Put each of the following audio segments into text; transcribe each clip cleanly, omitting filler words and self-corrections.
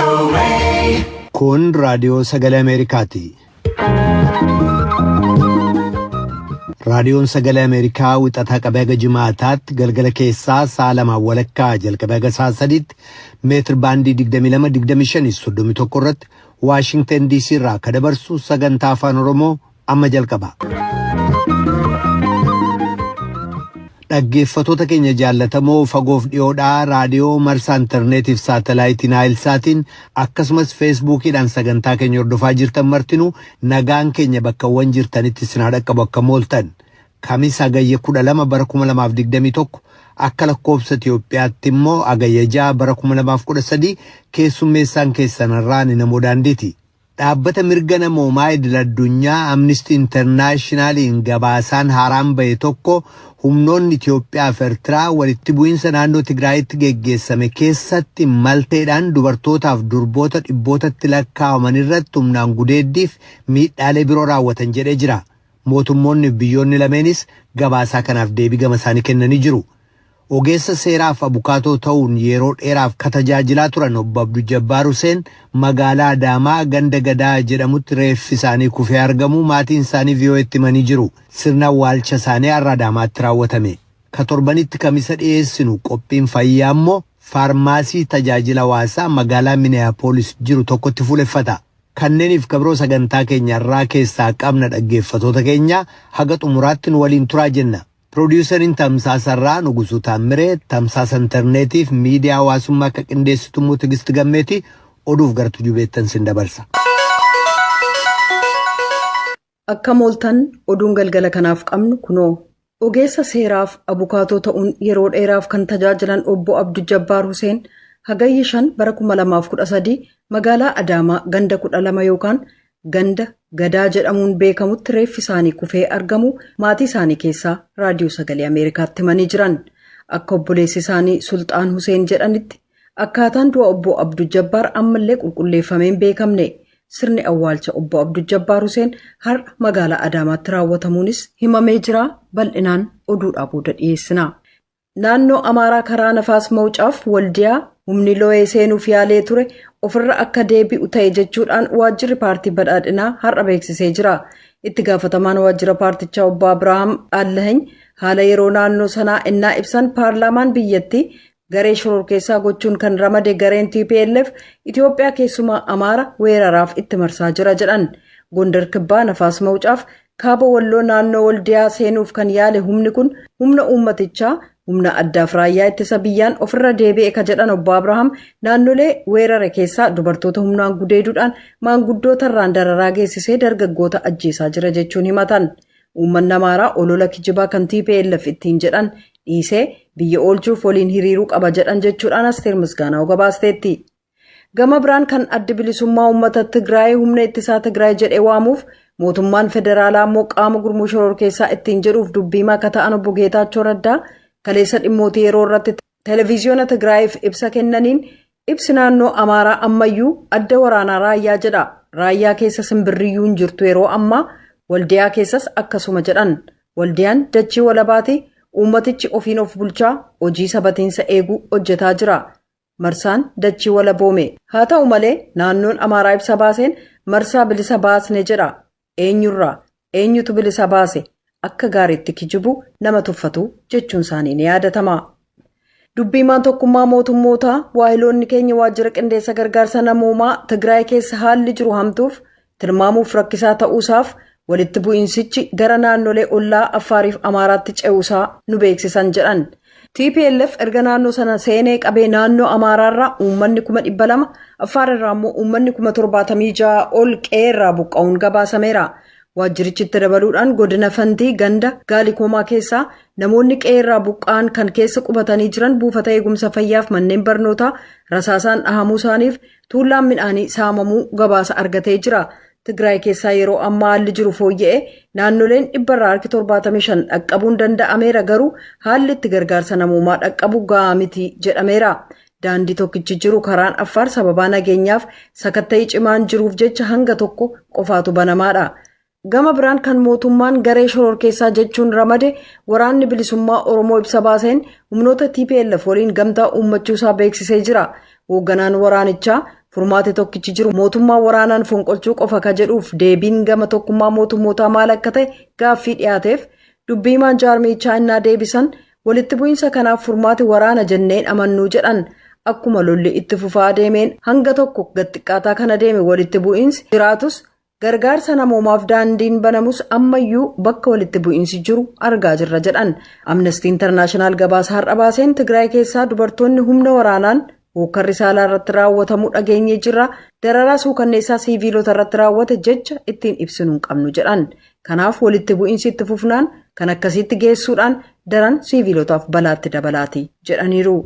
VOA. Kun raadiyoo sagalee Ameerikaati. Raadiyoon sagalee Ameerikaa wixataa qabee haga jimaataatti galgala keessaa sa'a lamaan walakkaa jalqabee haga sa'a sadiitti meetir baandii 22 25 31 irratti Waashingtan DC irraa ka dabarsu sagantaa afaan Oromoo amma jalqaba. Dhaggeeffatoota keenya jaallatamoo fagoof dhiyoodhaa raadiyoo marsaa intarneetiif saatalaayitii Naayilsaatiin akkasumas feesbuukiidhaan sagantaa keenya hordofaa jirtan martinuu nagaan keenya bakkawwan jirtanitti isin haa dhaqqabu akka mooltan. Kamisa Hagayya 12 bara 2021 akka lakkoobsa Itiyoophiyaatti immoo Hagayya 6 bara 2013 keessummeessaan keessan irraa ni namoo daandiiti. Dhaabbata mirga namoomaa idil-addunyaa Amnesty Internationaliin gabaasaan haaraan bahe tokko humnoonni Itoophiyaa fi Ertiraa walitti bu'iinsa naannoo Tigraayitti geggeessame keessatti malteedhaan dubartootaaf durboota dhibbootatti lakkaa'aman irratti humnaan gudeeddiif miidhaalee biroo raawwatan jedhee jira. Mootummoonni fi biyyoonni lameenis gabaasaa kanaaf deebii gama isaanii kennanii jiru. Ogeessa seeraaf abukaatoo ta'uun yeroo dheeraaf ka tajaajilaa turan Obbo Abdujabbaar Huseen magaalaa Adaamaa ganda Gadaa jedhamutti reeffi isaanii kufee argamuu maatiin isaanii VOA'tti himanii jiru. Sirna awwaalcha isaanii har'a Adaamaatti raawwatame. Ka torbanitti kamisa dhiyeessinu qophiin fayyaa immoo faarmaasii tajaajila hawaasaa magaalaa Minneapolis jiru tokkotti fuuleffata. Kanneeniif ka biroo sagantaa keenya har'aa keessaa qabna dhaggeeffatoota keenya haga xumuraatti nu waliin turaa jenna. Piroodiyusariin tamsaasa irraa Nugusuu Taammiree, tamsaasa intarneetiif miidiyaa hawaasummaa akka qindeessitu immoo Tigist Gammeeti oduuf gara tujubeettan sin dabarsa. Akkam ooltan oduun galgala kanaaf qabnu kunoo. Ogeessa seeraaf abukaatoo ta'uun yeroo dheeraaf kan tajaajilan obbo Abdu Jabbaar Huseen Hagayya 5 bara 2013 magaalaa Adaamaa ganda 12 yookaan ganda Gadaa jedhamuun beekamutti reeffi isaanii kufee argamuu maatii isaanii keessaa Raadiyoo Sagalee Ameerikaatti himanii jiran. Akka obboleessi isaanii Sulxaan Huseen jedhanitti akkaataan du'a obbo Abdujabbaar ammallee qulqulleeffamee hin beekamne. Sirni awwaalcha obbo Abdujabbaar Huseen har'a magaalaa Adaamaatti raawwatamuunis himamee jira. Bal'inaan oduudhaa booda dhiyeessina. Naannoo Amaaraa karaa Nafaas Mawucaaf Waldiyaa humni looyee seenuuf yaalee ture ofirra akka deebi'u ta'e jechuudhaan waajjirri paartii badhaadhinaa har'a beeksisee jira. Itti gaafatamaan waajjira paartichaa obbo Abrahaam Allahany haala yeroo naannoo sanaa innaa ibsan paarlaamaan biyyattii garee shororkeessaa gochuun kan ramade gareen TPLF Itoophiyaa keessumaa Amaara weeraraaf itti marsaa jira jedhan. Gondar Kibbaa Nafaas Mawucaaf Kaaba Walloo naannoo Waldiyaa seenuuf kan yaale humni kun humna uummatichaa, humna addaaf raayyaa ittisa biyyaan ofirra deebi'e ka jedhan Obbo Abrahaam naannolee weerare keessaa dubartoota humnaan gudeeduudhaan maanguddootarraan dararaa geessisee dargaggoota ajjeesaa jira jechuun himatan. Uummanni Amaaraa olola kijibaa kan tplf ittiin jedhan dhiisee biyya oolchuuf waliin hiriiruu qaba jedhan jechuudhaan Asteer Misgaanaaw gabaasteetti. Gama biraan kan Addi Bilisummaa Uummata Tigraay humna ittisaa Tigraay jedhee waamuuf mootummaan federaalaa immoo qaama gurmuu shororkeessaa ittiin jedhuuf dubbii himaa akka ta'an obbo Geetaachoo Raddaa kaleessa dhimmootii yeroo irratti televiziyoona Tigraayiif ibsa kennaniin ibsi naannoo Amaaraa ammayyuu adda waraanaa raayyaa jedha. Raayyaa keessa simbirriyyuu hin jirtu yeroo ammaa waldiyaa keessas akkasuma jedhan. Waldiyaan dachii walabaati uummatichi ofiin of bulchaa hojii sabatiinsa eeguu hojjetaa jira. Marsaan dachii walaboome. Haa ta'u malee naannoon Amaaraa ibsa baaseen marsaa bilisa baasne jedha. Eenyurraa? Eenyutu bilisa baase? Akka gaariitti kijibu, nama tuffatu jechuun isaanii ni yaadatama. Dubbi himaan Tokkummaa Mootummootaa waahiloonni keenya waajjira qindeessa gargaarsa namoomaa Tigraay keessa haalli jiru hamtuuf tilmaamuuf rakkisaa ta'uusaaf walitti bu'iinsichi gara naannolee ollaa Affaariif Amaaraatti ce'uusaa nu beeksisan jedhan. Tplf erga naannoo sana seenee qabee naannoo Amaaraarraa uummanni 200,000, Affaar irraa immoo uummanni 76,000 ol qe'eerraa buqqa'uun gabaasameera. Waajjirichi itti dabaluudhaan godina Fantii ganda Gaalikoomaa keessaa namoonni qe'eerraa buqqa'an kan keessa qubatanii jiran buufata eegumsa fayyaaf manneen barnootaa rasaasaan dhahamuu isaaniif Tuullaan midhaanii saamamuu gabaasa argatee jira. Tigraay keessaa yeroo ammaa haalli jiru fooyya'ee naannoleen dhibbarraa harki 75 dhaqqabuun danda'ameera garuu haalli itti gargaarsa namoomaa dhaqqabu ga'aa miti jedhameera. Daandii tokkichi jiru karaan Affaar sababaa nageenyaaf sakatta'ii cimaan jiruuf jecha hanga tokko qofaatu banamaadha. Gama biraan kan mootummaan garee shororkeessaa jechuun ramade Waraanni Bilisummaa Oromoo ibsa baaseen humnoota tplf waliin gamtaa uummachuusaa beeksisee jira. Hoogganaan waraanichaa Furmaati tokkichi jiru mootummaa waraanaan fonqolchuu qofa ka jedhuuf deebiin gama tokkummaa mootummootaa maal akka ta'e gaaffii dhiyaateef dubbii himaan jaarmichaa innaa deebisan, walitti bu'iinsa kanaaf furmaati waraana jenneen amannuu jedhan. Akkuma lolli itti fufaa deemeen hanga tokko gaxiqqaataa kana deeme walitti bu'iinsi jiraatus, gargaarsa namoomaaf daandiin banamus, ammayyuu bakka walitti bu'iinsi jiru argaa jirra jedhan. Amnesty International gabaasa har'a baaseen Tigraay keessaa dubartoonni humna waraanaan hookkarri saalaa irratti raawwatamuu dhageenyee jirra, dararaa suukanneessaa siiviilota irratti raawwate jecha ittiin ibsinuu hin qabnu jedhan. Kanaaf walitti bu'iinsi itti fufnaan kan akkasitti geessuudhaan daran siiviilotaaf balaatti dabalaati jedhaniiru.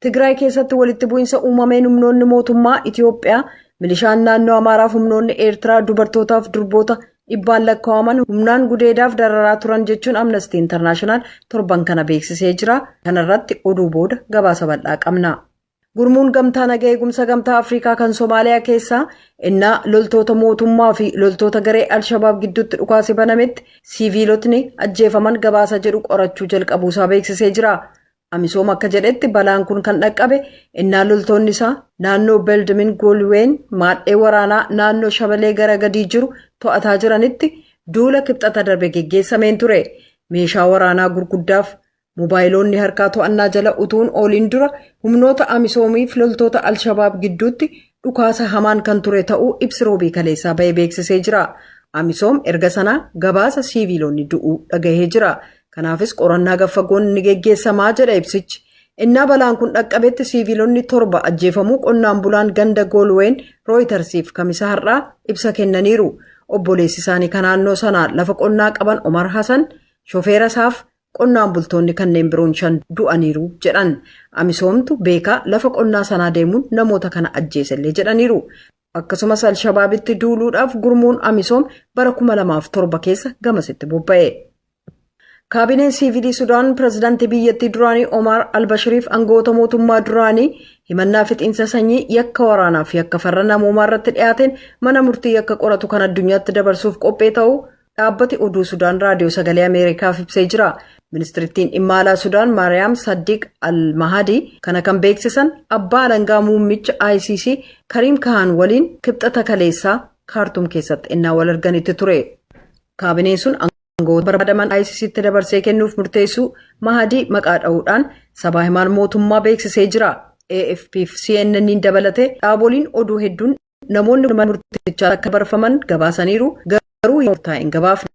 Tigraay keessatti walitti bu'iinsa uumameen humnoonni mootummaa Itiyoophiyaa, milishaan naannoo Amaaraaf humnoonni Eertiraa dubartootaaf durboota dhibbaan lakkaa'aman humnaan gudeedaaf dararaa turan jechuun Amnesty International torban kana beeksisee jira. Kanarratti oduu booda gabaasa bal'aa qabna. Gurmuun gamtaa nagaa eegumsa Gamtaa Afrikaa kan Somaaliyaa keessaa innaa loltoota mootummaa fi loltoota garee Alshabaab gidduutti dhukaase banametti siiviilotni ajjeefaman gabaasa jedhu qorachuu jalqabuusaa beeksisee jira. Amisoom akka jedhetti balaan kun kan dhaqqabe innaa loltoonni isaa naannoo Beldimin Goolween maadhee waraanaa naannoo Shabalee gara gadii jiru to'ataa jiranitti duula Kibxata darbe geggeessameen ture. Meeshaa waraanaa gurguddaaf Moobaayiloonni harkaa to'annaa jala utuun ooliin dura humnoota Amisoomiif loltoota Alshabaab gidduutti dhukaasa hamaan kan ture ta'uu ibsi Roobii kaleessaa bahee beeksisee jira. Amisoom erga sanaa gabaasa siiviilonni du'uu dhagahee jira. Kanaafis qorannaa gaffagoon ni geggeessamaa jedha ibsichi. Innaa balaan kun dhaqqabetti siiviilonni 7 ajjeefamuu qonnaan bulaan ganda Goolween Rooyitersiif Kamisa har'aa ibsa kennaniiru. Obboleessi isaanii kan naannoo sanaa lafa qonnaa qaban Omar Hassan, shofeera isaaf qonnaan bultoonni kanneen biroon 5 du'aniiru jedhan. Amisoomtu beekaa lafa qonnaa sanaa deemuun namoota kana ajjeesellee jedhaniiru. Akkasumas Alshabaabitti duuluudhaaf gurmuun Amisoom bara 2007 keessa gamasitti bobba'e. Kaabineen siivilii Sudaan pirezidaantii biyyattii duraanii Omar Albashiriif aangoota mootummaa duraanii himannaa fixiinsa sanyii, yakka waraanaa fi yakka farra namoomaa irratti dhiyaateen mana murtii yakka qoratu kan addunyaatti dabarsuuf qophee ta'uu dhaabbati oduu Sudaan Raadiyoo Sagalee Ameerikaaf ibsee jira. Ministirittiin dhimma alaa Sudaan Maariyaam Saddiq Al-Mahadi kana kan beeksisan abbaa alangaa muummicha ICC Kariim Kahaan waliin Kibxata kaleessaa Kaartum keessatti innaa wal arganitti ture. Kaabineen sun aangoota barbaadaman ICCtti dabarsee kennuuf murteessuu Mahadii maqaa dha'uudhaan sabaa himaan mootummaa beeksisee jira. AFP fi CNN dabalatee dhaaboliin oduu hedduun namoonni mana murtichaa akka barfaman gabaasaniiru, garuu murtaa'e hin gabaafne.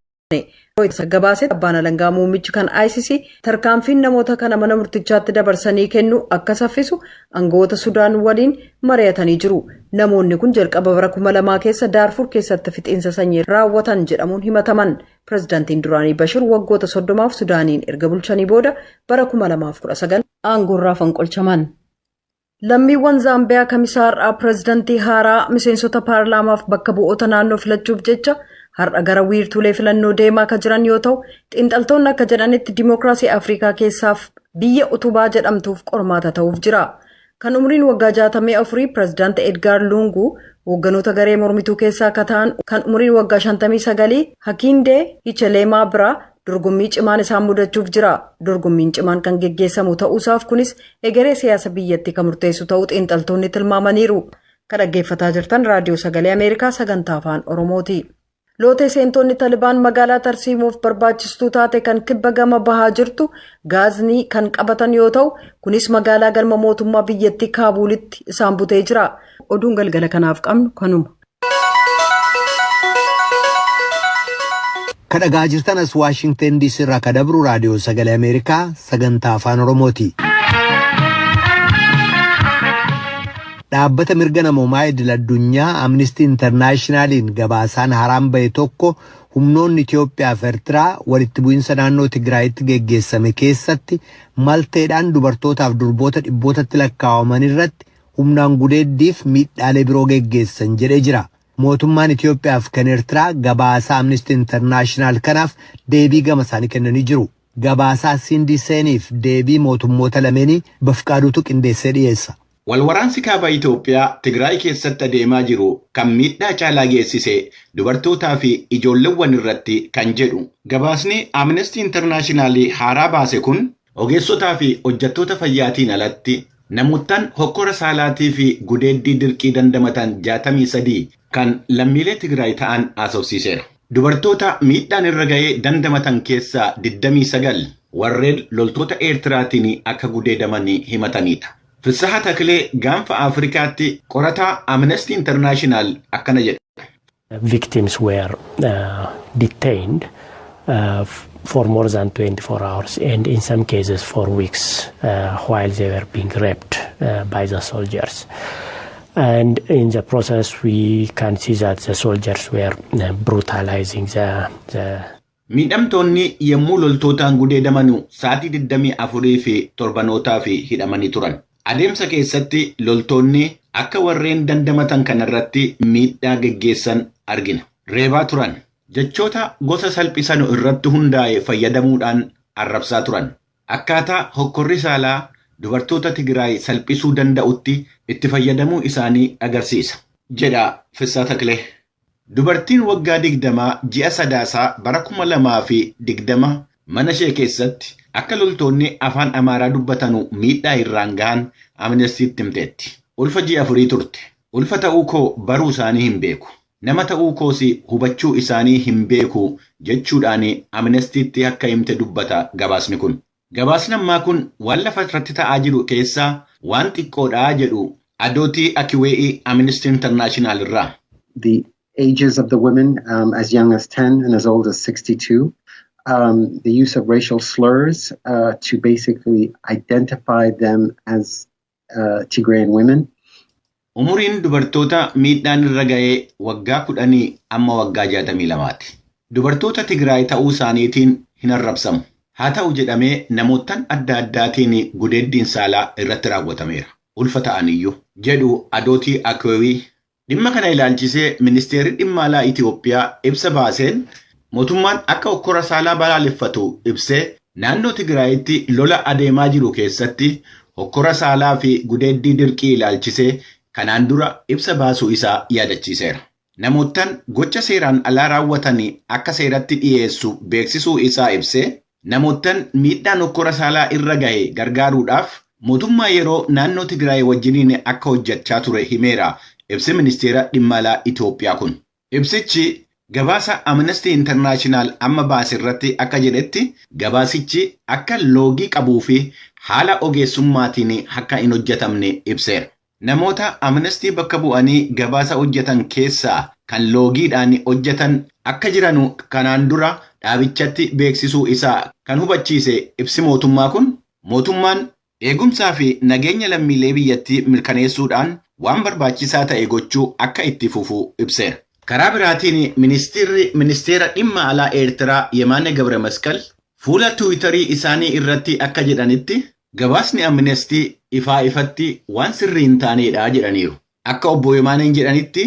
Gabaasee abbaan alangaa muummichi kan ICC tarkaanfiin namoota kana mana murtichaatti dabarsanii kennu akka saffisu aangoota Sudaan waliin mari'atanii jiru. Namoonni kun jalqaba bara 2000 keessa Daarfur keessatti fixiinsa sanyii raawwatan jedhamuun himataman. Pirezidaantiin duraanii Bashir waggoota 30f Sudaaniin erga bulchanii booda bara 2019 aangoorraa fonqolchaman. Lammiiwwan Zaambiyaa Kamisaa har'aa pirezidaantii haaraa, miseensota paarlaamaaf bakka bu'oota naannoo filachuuf jecha har'a gara wiirtuulee filannoo deemaa akka jiran yoo ta'u, xiinxaltoonni akka jedhanitti dimookiraasii Afrikaa keessaaf biyya utubaa jedhamtuuf qormaata ta'uuf jira. Kan umriin waggaa 64 pirezidaanti Edgaar Lungu hoogganoota garee mormituu keessaa akka ta'an kan umriin waggaa 59 Hakiindee Hicheleemaa biraa dorgommii cimaan isaan mudachuuf jira. Dorgommiin cimaan kan geggeessamu ta'uusaaf kunis egeree siyaasa biyyattii kan murteessu ta'uu xiinxaltoonni tilmaamaniiru. Kan dhaggeeffataa jirtan Raadiyoo Sagalee Ameerikaa sagantaa Afaan Oromooti. Lootee seentonni Talibaan magaalaa tarsiimoof barbaachistuu taate kan kibba gama bahaa jirtu Gaaznii kan qabatan yoo ta'u, kunis magaalaa galma mootummaa biyyattii Kaabuulitti isaan butee jira. Oduun galgala kanaaf qabnu kanuma. Ka dhagaa jirtan as Waashingtan DC irraa ka dabru Raadiyoo Sagalee Ameerikaa sagantaa Afaan Oromooti. Dhaabbata mirga namoomaa idil addunyaa Amnesty Internationaliin gabaasaan haaraan bahe tokko humnoonni Itoophiyaa fi Eertiraa walitti bu'iinsa naannoo Tigraayitti geggeessame keessatti malteedhaan dubartootaaf durboota dhibbootatti lakkaa'aman irratti humnaan gudeeddiif miidhaalee biroo geggeessan jedhee jira. Mootummaan Itoophiyaa fi kan Eertiraa gabaasaa Amnesty International kanaaf deebii gama isaanii kennanii jiru. Gabaasaa Sindi Seeniif deebii mootummoota lameenii Bafqaaduutu qindeessee dhiyeessa. Walwaraansi kaaba Itoophiyaa Tigraay keessatti adeemaa jiru kan miidhaa caalaa geessise dubartootaa fi ijoolleewwan irratti kan jedhu gabaasni Amnesty International haaraa baase kun, ogeessotaa fi hojjettoota fayyaatiin alatti Namoottan hokkora saalaatii fi gudeeddii dirqii dandamatan 63 kan lammiilee Tigraay ta'an haasofsiiseera. Dubartoota miidhaan irra ga'ee dandamatan keessaa 29 warreen loltoota Eertiraatiin akka gudeedaman himatanidha. Fissaha Taklee gaanfa Afrikaatti qorataa Amnesty International akkana jedha. Victims were detained for more than 24 hours and in some cases for weeks while they were being raped by the soldiers. And in the process we can see that the soldiers were brutalizing the Miidhamtoonni yommuu loltootaan gudeedaman sa'aatii 24 fi torbanootaa fi hidhamanii turan. Adeemsa keessatti loltoonni akka warreen dandamatan kanarratti miidhaa geggeessan argina. Reebaa turan. Jechoota gosa salphisan irratti hundaa'e fayyadamuudhaan arrabsaa turan. Akkaataa hokkorri saalaa dubartoota Tigraay salphisuu danda'utti itti fayyadamuu isaanii agarsiisa. Jedha Fissaa Taklee. Dubartiin waggaa 20 ji'a Sadaasaa bara 2020 mana ishee keessatti akka loltoonni afaan Amaaraa dubbatanu miidhaa irraan gahan Amnestiitti himteetti. Ulfa ji'a 4 turte. Ulfa ta'uu koo baruu isaanii hin beeku. Nama ta'uu koos hubachuu isaanii hin beeku jechuudhaan Amnestiitti akka himte dubbata gabaasni kun. Gabaasni ammaa kun waan lafa irratti ta'aa jiru keessaa waan xiqqoodhaa jedhu Adootii Akiwee'ii Amnesty International irraa. The ages of the women as young as 10 and as old as 62. The use of racial slurs to basically identify them as Tigrayan women. Umuriin dubartoota miidhaan irra ga'ee waggaa 10 amma waggaa 62ti. Dubartoota Tigraay ta'uu isaaniitiin hin arrabsamu. Haa ta'u jedhamee namoottan adda addaatiin gudeeddiin saalaa irratti raawwatameera. Ulfa ta'aniyyuu jedhu Adootii Akiwee'ii. Dhimma kana ilaalchisee ministeerri dhimma alaa Itiyoophiyaa ibsa baaseen mootummaan akka hokkora saalaa balaaleffatu ibsee naannoo Tigraayitti lola adeemaa jiru keessatti hokkora saalaa fi gudeeddii dirqii ilaalchisee kanaan dura ibsa baasuu isaa yaadachiiseera. Namoottan gocha seeraan alaa raawwatan akka seeratti dhiyeessu beeksisuu isaa ibsee namoottan miidhaan hokkora saalaa irra gahe gargaaruudhaaf mootummaa yeroo naannoo Tigraay wajjiniin akka hojjechaa ture himeera. Ibsi ministeera dhimma alaa Itiyoophiyaa kun. Ibsichi gabaasa Amnesty International amma baase irratti akka jedhetti gabaasichi akka loogii qabuu fi haala ogeessummaatiin akka hin hojjetamne ibseera. Namoota Amnesty bakka bu'anii gabaasa hojjetan keessaa kan loogiidhaan hojjetan akka jiranu kanaan dura dhaabichatti beeksisuu isaa kan hubachiise ibsi mootummaa kun mootummaan eegumsaa fi nageenya lammiilee biyyattii mirkaneessuudhaan waan barbaachisaa ta'e gochuu akka itti fufu ibseera. Karaa biraatiin ministeerri ministeera dhimma alaa Eertiraa Yemaane Gabre Masqal fuula Tiwiitarii isaanii irratti akka jedhanitti gabaasni Amnestii ifaa ifatti waan sirrii hin taanedha jedhaniiru. Akka obbo Yemaaneen jedhanitti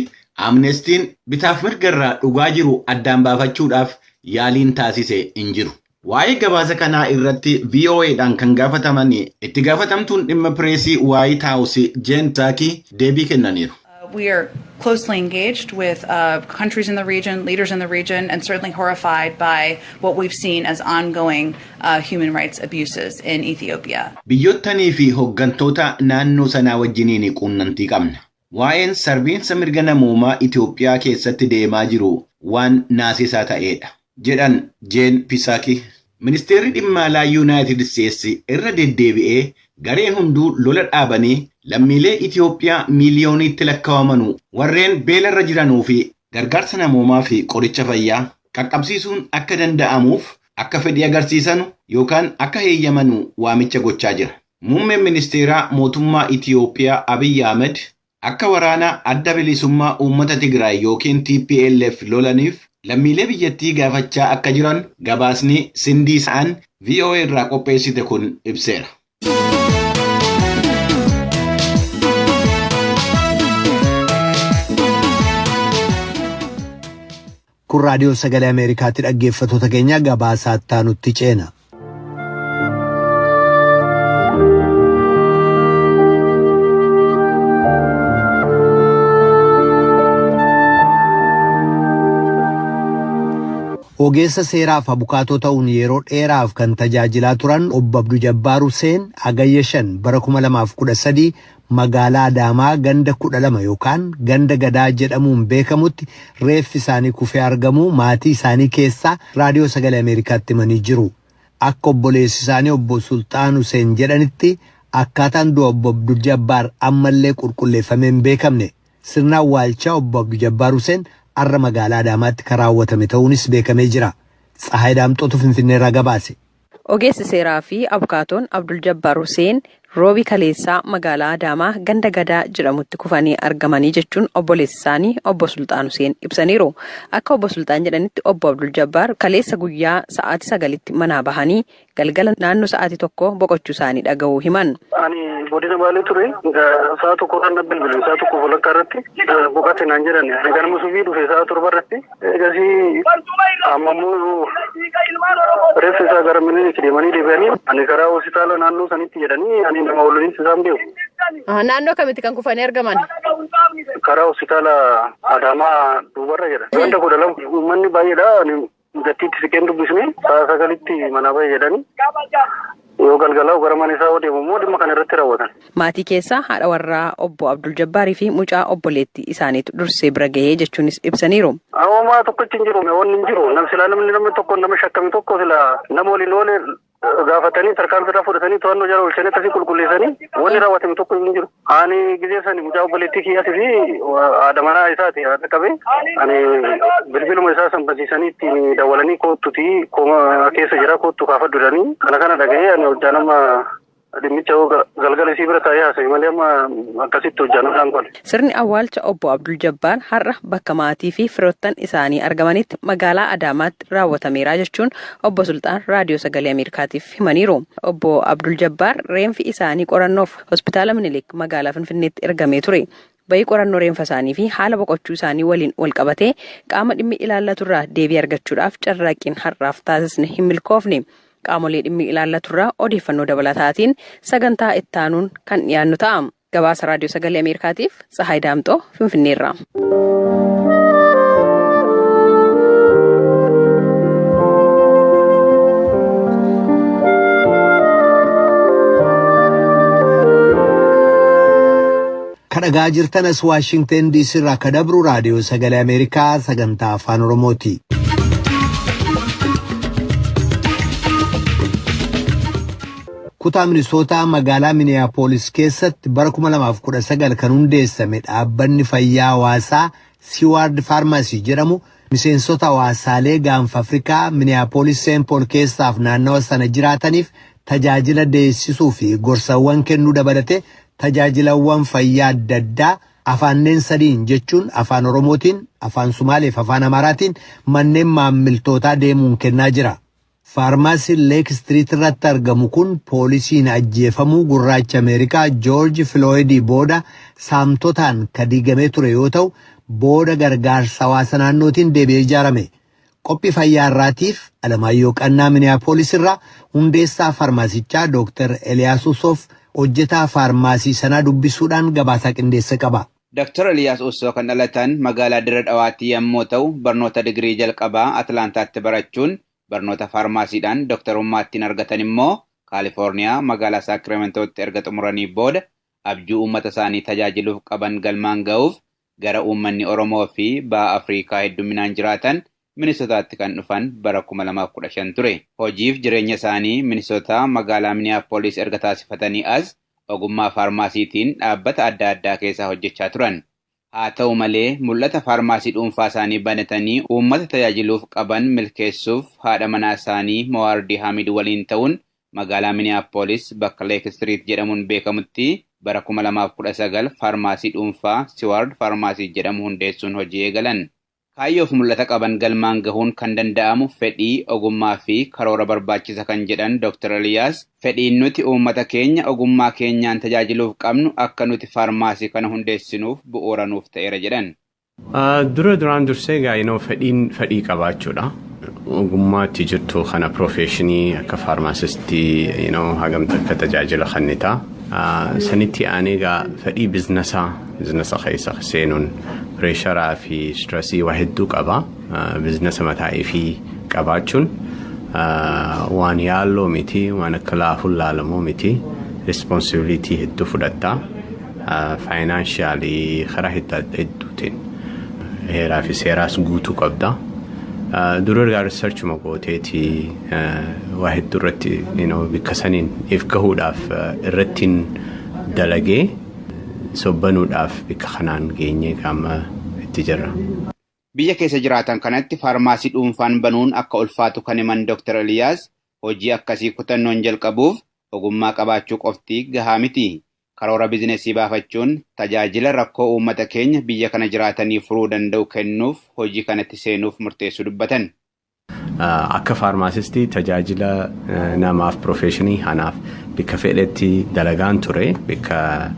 Amnestiin bitaaf mirgarraa dhugaa jiru addaan baafachuudhaaf yaaliin taasise hin jiru. Waa'ee gabaasa kanaa irratti VOAdhaan kan gaafataman itti gaafatamtuun dhimma pireesii White House Jeen Psaakii deebii kennaniiru. We are closely engaged with countries in the region, leaders in the region, and certainly horrified by what we've seen as ongoing human rights abuses in Ethiopia. Biyyottanii fi hooggantoota naannoo sanaa wajjiniin quunnamtii qabna. Waa'een sarbiinsa mirga namoomaa Itoophiyaa keessatti deemaa jiru waan naasisaa ta'edha, jedhan Jeen Psaakii. Ministeerri dhimma alaa Yuunaayitid Isteetsi irra deddeebi'ee gareen hunduu lola dhaabanii lammiilee Itoophiyaa miiliyooniitti lakkaa'aman warreen beelarra jiranuu fi gargaarsa namoomaa fi qoricha fayyaa qaqqabsiisuun akka danda'amuuf akka fedhii agarsiisan yookaan akka heeyyaman waamicha gochaa jira. Muummeen ministeeraa mootummaa Itoophiyaa Abiyyi Ahmed akka waraana adda bilisummaa uummata Tigraay yookiin TPLF lolaniif lammiilee biyyattii gaafachaa akka jiran gabaasni Sindii Sa'an VOA irraa qopheessite kun ibseera. Kun raadiyoo sagalee Ameerikaatti dhaggeeffattoota keenya gabaasaa itti ceena. Ogeessa seeraaf abukaatoo ta'uun yeroo dheeraaf kan tajaajilaa turan obbo Abduu Jabbaar Huseen Hagayya 5 bara 2013 magaalaa Adaamaa ganda 12 yookaan ganda Gadaa jedhamuun beekamutti reeffi isaanii kufee argamuu maatii isaanii keessaa raadiyoo sagalee Ameerikaatti himanii jiru. Akka obboleessi isaanii obbo Sulxaan Huseen jedhanitti akkaataan du'a obbo Abduu Jabbaar ammallee qulqulleeffamee hin beekamne. Sirna awwaalchaa obbo Abduu Jabbaar Huseen har'a magaalaa Adaamaatti kan raawwatame ta'uunis beekamee jira. Tsahaay Daamxootu Finfinneerraa gabaase. Ogeessi seeraa fi abukaatoon Abdul Jabbaar Huseen Roobii kaleessaa magaalaa Adaamaa ganda Gadaa jedhamutti kufanii argamanii jechuun obboleessi isaanii obbo Sulxaan Huseen ibsaniiru. Akka obbo Sulxaan jedhanitti obbo Abdul Jabbaar kaleessa guyyaa sa'aatii 9tti manaa bahanii galgala naannoo sa'aatii 1 boqochuu isaanii dhagahuu himan. Ani godina Baalee ture. Sa'a tokko irra na bilbilan. Sa'a tokko walakkaa irratti boqote naan jedhan. Ani ganama subii dhufe sa'a 7 irratti. Egasii amma immoo reeffa isaa gara Minilik deemanii deebi'anii ani karaa hospitaala naannoo sanitti jedhanii ani nama waliin isaan beeku. Naannoo kamitti kan kufanii argaman? Karaa hospitaala Adaamaa duubarra jedha. Ganda 12 uummanni baay'eedha. Ani gattiitti siqeen dubbisne sa'a 9tti manaa bahe jedhanii yoo galgalaa'u gara mana isaa deemu immoo dhimma kana irratti raawwatan. Maatii keessaa haadha warraa obbo Abdul Jabbaarii fi mucaa obboleettii isaaniitu dursee bira gahee jechuunis ibsaniiru. Homaa tokkochi hin jiru, wanni hin jiru. Nam silaa namni namni tokko nama shakkame tokko silaa nama waliin oole gaafatanii tarkaanfii irraa fudhatanii to'annoo jala oolchanii akkasii qulqulleessanii wanni raawwatame tokko hin jiru. Ani gizee sani mucaa obboleettii kiyyaatii fi haadha manaa isaati haadha qabee ani bilbiluma isaa san barsiisanii ittiin dawwalanii koottuti kooma keessa jira koottu kaafadhu jedhanii kana kana dhaga'ee ani hojjaa nama dhimmicha galgala isii bira taa'ee haasa'e malee amma akkasitti hojjaa nama dhaan qole. Sirni awwaalcha obbo Abdul Jabbaar har'a bakka maatii fi firoottan isaanii argamanitti magaalaa Adaamaatti raawwatameera jechuun obbo Sulxaan Raadiyoo Sagalee Ameerikaatiif himaniiru. Obbo Abdul Jabbaar reenfi isaanii qorannoof Hospitaala Minilik magaalaa Finfinneetti ergamee ture. Ba'ii qorannoo reenfa isaanii fi haala boqochuu isaanii waliin walqabatee qaama dhimmi ilaallaturraa deebii argachuudhaaf carraaqqiin har'aaf taasisne hin milkoofne. Qaamolee dhimmi ilaallaturraa odeeffannoo dabalataatiin sagantaa ittaanuun kan dhiyaannu ta'a. Gabaasa Raadiyoo Sagalee Ameerikaatiif Tsahaay Daamxoo Finfinneerraa. Ka dhagaa jirtan as Waashingteen DC irraa ka dabru raadiyoo sagalee Ameerikaa sagantaa afaan Oromooti. Kutaa Minisootaa magaalaa Miniyaapolis keessatti bara 2019 kan hundeessame dhaabbanni fayyaa hawaasaa Siwaard Faarmaasii jedhamu miseensota hawaasaalee gaanfa Afrikaa Miniyaapolis Seen Pool keessaaf naannawa sana jiraataniif tajaajila deessisuu fi gorsawwan kennuu dabalatee tajaajilawwan fayyaa adda addaa afaanneen sadiin jechuun afaan Oromootiin, afaan Sumaalee fi afaan Amaaraatiin manneen maammiltootaa deemuun kennaa jira. Faarmaasiin Leek Istiriit irratti argamu kun poolisiin ajjeefamuu gurraacha Ameerikaa Joorji Filooyidii booda saamtotaan ka diigamee ture yoo ta'u, booda gargaarsa hawaasa naannootiin deebi'ee ijaarame. Qophii fayyaa har'aatiif Alamaayyoo Qannaa Miniyaapolis irraa hundeessaa faarmaasichaa Dr. Eliyaas Usoof hojjetaa faarmaasii sanaa dubbisuudhaan gabaasaa qindeesse qaba. Dr. Eliyaas Ussoo kan dhalatan magaalaa Dirre Dhawaatti yommuu ta'u, barnoota digirii jalqabaa Atlaantaatti barachuun barnoota faarmaasiidhaan doktarummaa ittiin argatan immoo Kaalifoorniyaa magaalaa Saakiramentootti erga xumuranii booda abjuu uummata isaanii tajaajiluuf qaban galmaan ga'uuf gara uummanni Oromoo fi Baha Afrikaa hedduminaan jiraatan Minisotaatti kan dhufan bara 2015 ture. Hojiif jireenya isaanii Minisotaa magaalaa Miniyaapolis erga taasifatanii as ogummaa faarmaasiitiin dhaabbata adda addaa keessa hojjechaa turan. Haa ta'u malee mul'ata faarmaasii dhuunfaa isaanii banatanii uummata tajaajiluuf qaban milkeessuuf haadha manaa isaanii Mowaardii Hamid waliin ta'uun magaalaa Miniyaapolis bakka Leek Istiriit jedhamuun beekamutti bara 2019 faarmaasii dhuunfaa Siwaard Faarmaasii jedhamu hundeessuun hojii eegalan. Kaayyoof mul'ata qaban galmaan gahuun kan danda'amu fedhii, ogummaa fi karoora barbaachisa kan jedhan Dr. Eliyaas, fedhiin nuti uummata keenya ogummaa keenyaan tajaajiluuf qabnu akka nuti faarmaasii kana hundeessinuuf bu'uura nuuf ta'eera jedhan. Dura duraan dursee egaa you know, fedhiin fedhii qabaachuudha. Ogummaatti jirtu kana profeshinii akka faarmaasistii you know, hagamta akka tajaajila kennita. Sanitti aanee egaa fedhii biznasaa biznasa keessa seenuun pireesharaa fi stressii waa hedduu qaba. Biznasa mataa ifii Qabaachuun waan yaalloo miti, waan akka laafuun laalamoo miti, responsibility hedduu fudhattaa, financially karaa hedduutiin heeraa fi seeraas guutuu qabda. Dura ergaa researchuma gooteeti waa hedduu irratti bikka saniin if gahuudhaaf irrattiin dalagee sobbanuudhaaf bikka kanaan geenyee qaama itti jirra. Biyya keessa jiraatan kanatti faarmaasii dhuunfaan banuun akka ulfaatu kan himan Dr. Eliyaas, hojii akkasii kutannoon jalqabuuf ogummaa qabaachuu qofti gahaa miti. Karoora bizinesii baafachuun tajaajila rakkoo uummata keenya biyya kana jiraatanii furuu danda'u kennuuf hojii kanatti seenuuf murteessuu dubbatan. Akka pharmacistii tajaajila namaaf professionii kanaaf bikka fedhetti dalagaan ture, bikka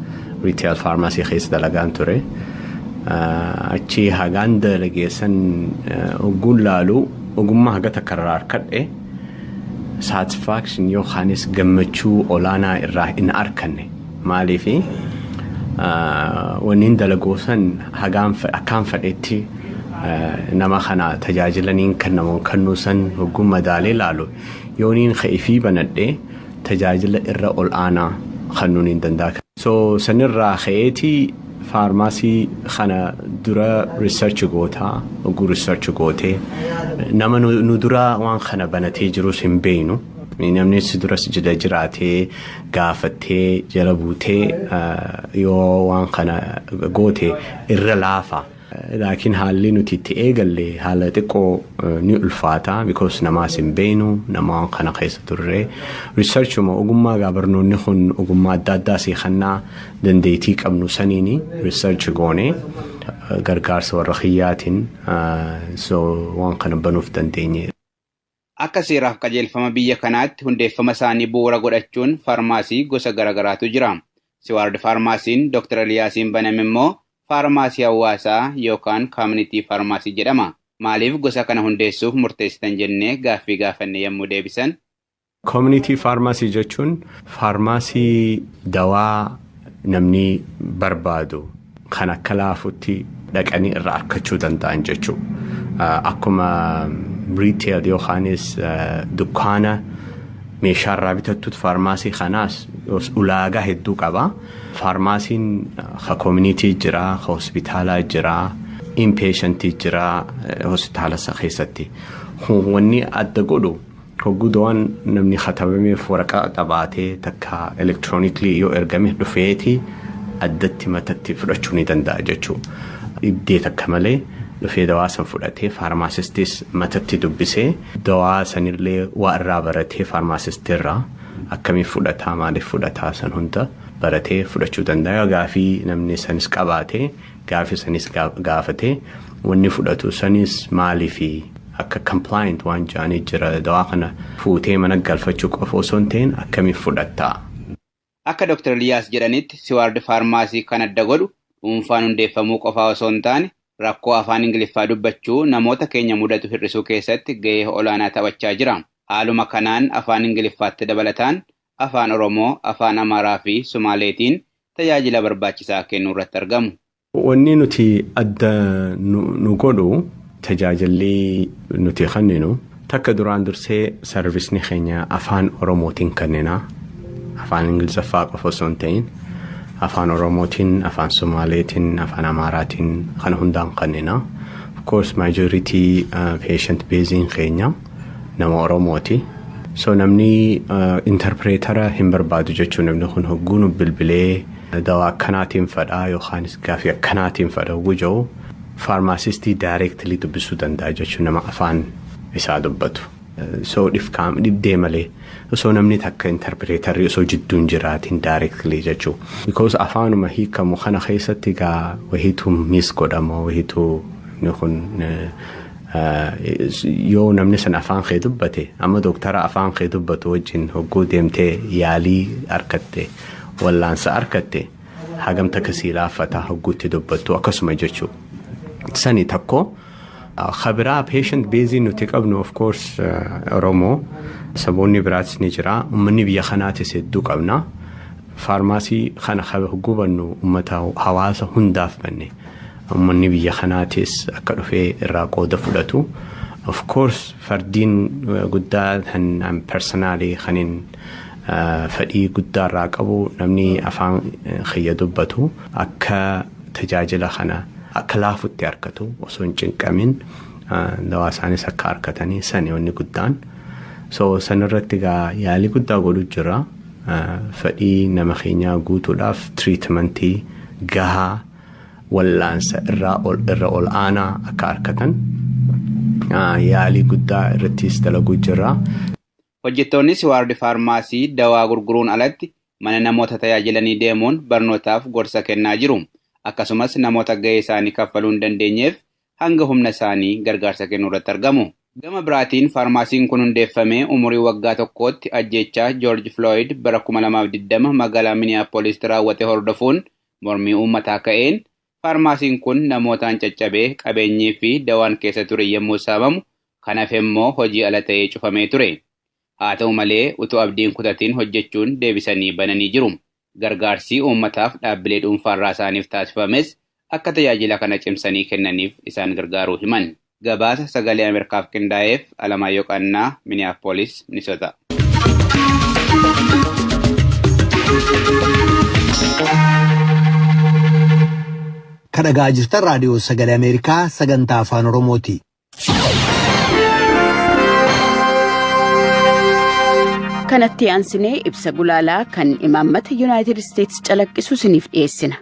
retail pharmacy keessa dalagaan ture. Achi hagaan dalageessan ogguun laalu ogummaa haga takka irraa harkadhe, satisfaction yookaanis gammachuu olaanaa irraa hin arkanne. Maaliifi, wanni dalagoo san hagaan akkaan fedhetti nama kana tajaajilaniin kennamu kennuu san hogguu madaalee laalu, yooniin ka'ifii banadhee tajaajila irra ol aanaa kennuun hin danda'a. So sanirraa ka'eetii faarmaasii kana dura research gootaa, hogguu research gootee nama nu dura waan kana banatee jirus hin beeynu. Namni si duras jala jiraatee gaafattee jala buutee yoo waan kana goote irra laafa. Laakiin haalli nuti itti eegalle haala xiqqoo ni ulfaata, because namaas hin beeynu, nama waan kana keessa turre. Researchuma ogummaa gaa barnoonni kun ogummaa adda addaa seekannaa dandeettii qabnu saniini research goone, gargaarsa warra kiyyaatiin, so waan kana banuuf dandeenye. Akka seeraaf qajeelfama biyya kanaatti hundeeffama isaanii bu'uura godhachuun faarmaasii gosa garaagaraatu jira. Siwaard Faarmaasiin Dr. Eliyaasiin baname immoo faarmaasii hawaasaa yookaan community pharmacy jedhama. Maaliif gosa kana hundeessuuf murteessitan jennee gaaffii gaafanne yommuu deebisan? Community pharmacy jechuun faarmaasii dawaa namni barbaadu kan akka laafutti dhaqanii irraa argachuu danda'an jechuudha. Akkuma retail yookaanis dukkaana meeshaa irraa bitattutti faarmaasii kanaas ulaagaa hedduu qaba. Faarmaasiin ka community jira, ka hospitaalaa jira, inpatientii jira hospitaala keessatti. Wanni adda godhu, hogguu dawaan namni katabameef waraqaa qabaatee takka electronically yoo ergame, dhufeeti addatti matatti fudhachuu ni danda'a jechuudha. Dhibdee takka malee dhufee dawaa san fudhatee, pharmacistis matatti dubbisee, dawaa sanillee waa irraa baratee, pharmacistiirraa akkamiif fudhataa, maaliif fudhataa, san hunda baratee fudhachuu danda'a. Gaafii namni sanis qabaatee gaafii sanis gaafatee, wanni fudhatu sanis maaliifi akka compliant waan jedhanii jira, dawaa kana fuutee mana galfachuu qofa osoo hin ta'in akkamiif fudhattaa. Akka Dr. Eliyaas jedhanitti, Siwaard Faarmaasii kan adda godhu dhuunfaan hundeeffamuu qofaa osoo hin taane, rakkoo afaan Ingiliffaa dubbachuu namoota keenya mudatu hir'isuu keessatti gahee olaanaa taphachaa jira. Haaluma kanaan afaan Ingiliffaatti dabalataan afaan Oromoo, afaan Amaaraa fi Sumaaleetiin tajaajila barbaachisaa kennuu irratti argamu. Wanni nuti adda nu godhu, tajaajilli nuti kenninu, takka duraan dursee serviceni keenya afaan Oromootiin kennina. Afaan Ingiliffaa qofa osoo hin ta'in afaan Oromootiin, afaan Somaaleetiin, afaan Amaaraatiin kana hundaan kennina. Of course, majority patient baseiin keenya nama Oromooti. So namni interpretera hin barbaadu jechuun, namni kun hogguu nu bilbilee dawaa akkanaatiin fadhaa yookaanis gaafii akkanaatiin fadha hogguu jiru, pharmacistii directly dubbisuu danda'a jechuun, nama afaan isaa dubbatu. So dhibdee malee, osoo namni takka interpreterri osoo jidduun jiraatiin directly jechuu. Because afaanuma hiikamu kana keessatti gaa wahiitu miss godhama, wahiitu kun yoo namni san afaan kee dubbate, amma dooktara afaan kee dubbatu wajjin hogguu deemtee yaalii argatte, wallaansa argatte, hagam takka sii laaffata hogguutti dubbattu akkasuma jechuu. Sani tokko. Kabiraa, patient baseii nuti qabnu, of course Oromoo, saboonni biraatis ni jira, uummanni biyya kanaatis hedduu qabna. Faarmaasii kana hogguu bannu uummata hawaasa hundaaf banne, uummanni biyya kanaatis akka dhufee irraa qooda fudhatu. Of course fardiin guddaa kan personally kanin fedhii guddaa irraa qabu, namni afaan kiyya dubbatu akka tajaajila kana akka laafutti argatu, osoo hin cinqamin dawaa isaanis akka argatanii sani wanni guddaan. So sanirratti egaa yaalii guddaa godhu jira. Fedhii nama keenyaa guutuudhaaf treatmentii gahaa, wallaansa irra ol aanaa akka argatan yaalii guddaa irrattis dalaguu jira. Hojjettoonni Siwaardi Faarmaasii dawaa gurguruun alatti mana namoota tajaajilanii deemuun barnootaaf gorsa kennaa jiru. Akkasumas namoota gahee isaanii kaffaluu hin dandeenyeef hanga humna isaanii gargaarsa kennuu irratti argamu. Gama biraatiin, faarmaasiin kun hundeeffamee umurii waggaa tokkootti ajjeechaa George Floyd bara 2020 magaalaa Minneapolis raawwate hordofuun mormii uummataa ka'een faarmaasiin kun namootaan caccabee, qabeenyii fi dawaan keessa ture yommuu saamamu, kan hafe immoo hojii ala ta'ee cufamee ture. Haa ta'u malee, utuu abdiin kutatiin hojjechuun deebisanii bananii jiru. Gargaarsi uummataaf dhaabbilee dhuunfaarraa isaaniif taasifames akka tajaajila kana cimsanii kennaniif isaan gargaaruu himan. Gabaasa Sagalee Ameerikaaf qindaa'eef Alamaayyoo Qannaa, Minneapolis, Minnesota. Kan dhagaa jirtan Raadiyoo Sagalee Ameerikaa sagantaa Afaan Oromooti. Kanatti aansinee ibsa gulaalaa kan imaammata Yuunaayitid Isteetsi calaqqisu isiniif dhiyeessina.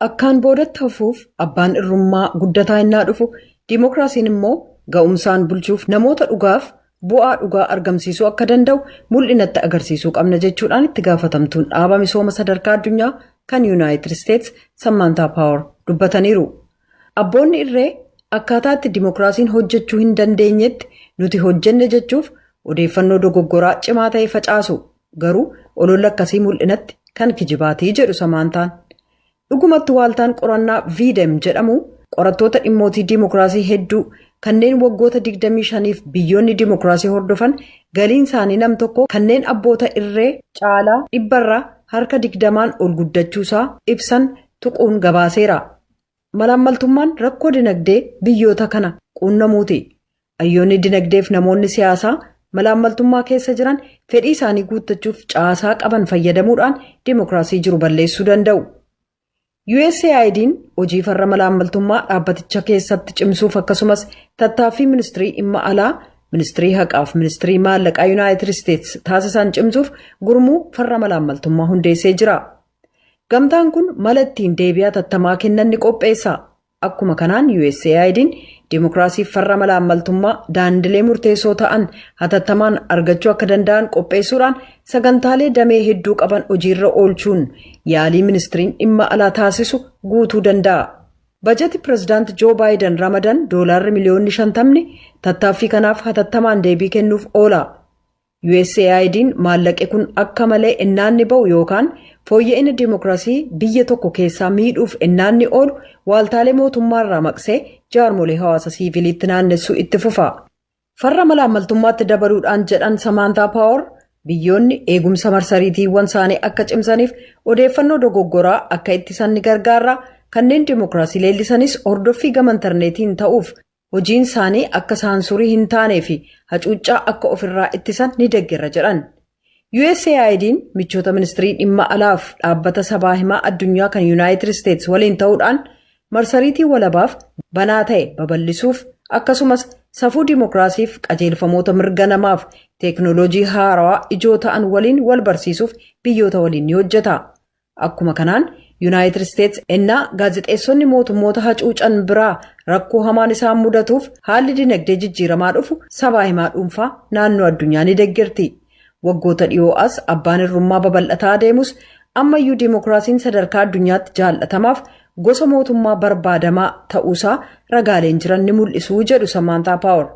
Akkaan boodatti hafuuf abbaan irrummaa guddataa innaa dhufu, diimokiraasiin immoo ga'umsaan bulchuuf namoota dhugaaf bu'aa dhugaa argamsiisuu akka danda'u mul'inatti agarsiisuu qabna jechuudhaan itti gaafatamtuun dhaaba misooma sadarkaa addunyaa kan Yuunaayitid Isteetsi Sammaantaa Paawar dubbataniiru. Abboonni irree akkaataa itti diimokiraasiin hojjechuu hin dandeenyetti nuti hojjenne jechuuf odeeffannoo dogoggoraa cimaa ta'e facaasu. Garuu ololla akkasii mul'inatti kan kijibaatii jedhu Samaantaan. Dhugumatti, waaltaan qorannaa V-Dem jedhamu qorattoota dhimmootii diimokiraasii hedduu kanneen waggoota 25f biyyoonni diimokiraasii hordofan galiin isaanii nam tokko kanneen abboota irree caalaa dhibbarraa harka 20n ol guddachuusaa ibsan tuquun gabaaseera. Malaammaltummaan rakkoo dinagdee biyyoota kana quunnamuuti. Hayyoonni dinagdeef namoonni siyaasaa malaammaltummaa keessa jiran fedhii isaanii guuttachuuf caasaa qaban fayyadamuudhaan diimokiraasii jiru balleessuu danda'u. USAID'n hojii farra malaammaltummaa dhaabbaticha keessatti cimsuuf, akkasumas tattaaffii ministirii dhimma alaa, ministirii haqaaf ministirii maallaqaa Yuunaayitid Isteetsi taasisan cimsuuf gurmuu farra malaammaltummaa hundeessee jira. Gamtaan kun mala ittiin deebii hatattamaa kennan ni qopheessa. Akkuma kanaan USAID'n diimokiraasiif farra malaammaltummaa daandilee murteessoo ta'an hatattamaan argachuu akka danda'an qopheessuudhaan sagantaalee damee hedduu qaban hojiirra oolchuun yaalii ministiriin dhimma alaa taasisu guutuu danda'a. Bajeti pirezidaanti Joo Baayiden ramadan doolaarri miliyoonni 50 tattaaffii kanaaf hatattamaan deebii kennuuf oola. USAID'n maallaqi kun akka malee innaanni ba'u yookaan fooyya'ina diimokiraasii biyya tokko keessaa miidhuuf innaanni oolu waaltaalee mootummaarraa maqsee jaarmolee hawaasa siiviliitti naannessuu itti fufa. Farra malaammaltummaatti dabaluudhaan, jedhan Samaantaa Paawar, biyyoonni eegumsa marsariitiiwwan isaanii akka cimsaniif odeeffannoo dogoggoraa akka ittisan ni gargaara. Kanneen diimokiraasii leellisanis hordoffii gama intarneetiin ta'uuf hojiin isaanii akka saansurii hin taanee fi hacuuccaa akka ofirraa ittisan ni deeggarra jedhan. USAID'n michoota ministirii dhimma alaaf dhaabbata sabaa himaa addunyaa kan Yuunaayitid Isteetsi waliin ta'uudhaan marsariitii walabaaf banaa ta'e babal'isuuf, akkasumas safuu diimokiraasiif qajeelfamoota mirga namaaf teeknooloojii haarawaa ijoo ta'an waliin wal barsiisuuf biyyoota waliin ni hojjeta. Akkuma kanaan Yuunaayitid Isteetsi ennaa gaazexeessonni mootummoota hacuucan biraa rakkoo hamaan isaan mudatuuf haalli dinagdee jijjiiramaa dhufu sabaa himaa dhuunfaa naannoo addunyaa ni deeggarti. Waggoota dhiyoo as abbaan irrummaa babal'ataa adeemus, ammayyuu diimokiraasiin sadarkaa addunyaatti jaallatamaaf gosa mootummaa barbaadamaa ta'uusaa ragaaleen jiran ni mul'isuu jedhu Samaantaa Paawar.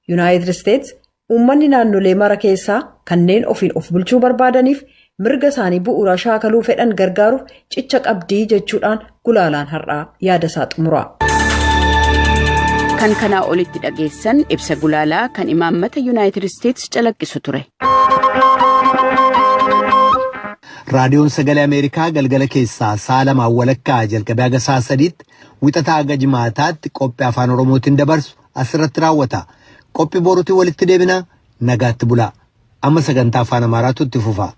Yuunaayitid Isteetsi uummanni naannolee mara keessaa kanneen ofiin of bulchuu barbaadaniif mirga isaanii bu'uuraa shaakaluu fedhan gargaaruuf cicha qabdii jechuudhaan gulaalaan har'aa yaada isaa xumura. Kan kanaa olitti dhageessan ibsa gulaalaa kan imaammata Yuunaayitid Isteetsi calaqqisu ture. Raadiyoon Sagalee Ameerikaa galgala keessaa sa'a 2:30 jalqabee haga sa'a 3tti wixataa haga jimaataatti qophii Afaan Oromootiin dabarsu asirratti raawwata. Qophii boruutiin walitti deebina, nagaatti bulaa. Amma sagantaa Afaan Amaaraatu itti fufa.